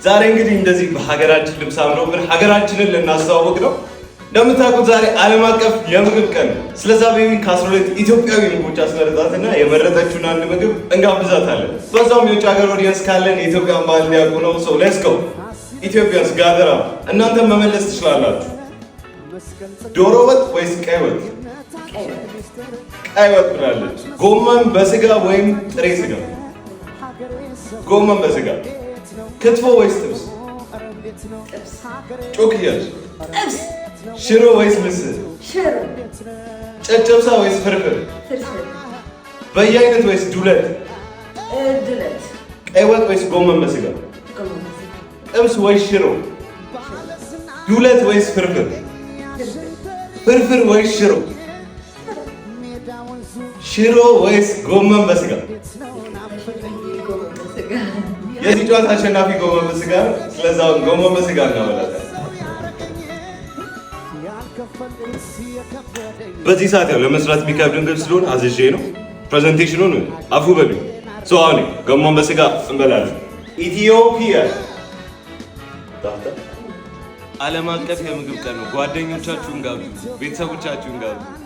ዛሬ እንግዲህ እንደዚህ በሀገራችን ልብስ አምሮብን ሀገራችንን ልናስተዋውቅ ነው። እንደምታውቁት ዛሬ ዓለም አቀፍ የምግብ ቀን ነው። ስለዛ ቤቢ ከ12 ኢትዮጵያዊ ምግቦች አስመረጣትና የመረጠችውን አንድ ምግብ እንጋብዛታለን። በዛውም የውጭ ሀገር audience ካለን የኢትዮጵያን ባህል እንዲያውቁ ነው። So let's go, Ethiopians, gather up። እናንተም መመለስ ትችላላችሁ። ዶሮ ወጥ ወይስ ቀይ ወጥ? ቀይ ወጥ ብላለች። ጎመን በስጋ ወይም ጥሬ ስጋ? ጎመን በስጋ። ክትፎ ወይስ ጥብስ? ጥብስ። ጮክ እያልሽ። ጥብስ። ሽሮ ወይስ ምስር? ሽሮ። ጨጨብሳ ወይስ ፍርፍር? ፍርፍር። በየአይነት ወይስ ዱለት? ዱለት። ቀይ ወጥ ወይስ ጎመን በስጋ? ጎመን በስጋ። ጥብስ ወይስ ሽሮ? ዱለት ወይስ ፍርፍር? ፍርፍር። ፍርፍር ወይስ ሽሮ? ሽሮ ወይስ ጎመን በስጋ? ጎመን በስጋ። የዚህ ጨዋታ አሸናፊ ጎመን በስጋ ነው። ስለዛ አሁን ጎመን በስጋ እናበላለን። በዚህ ሰዓት ያው ለመስራት የሚከብድ ምግብ ስለሆነ አዝዤ ነው። Presentation ኑን አፉ በሉኝ። So አሁን ጎመን በስጋ እንበላለን። ኢትዮጵያ ዓለም አቀፍ የምግብ ቀን ነው። ጓደኞቻችሁን ጋብዙ፣ ቤተሰቦቻችሁን ጋብዙ።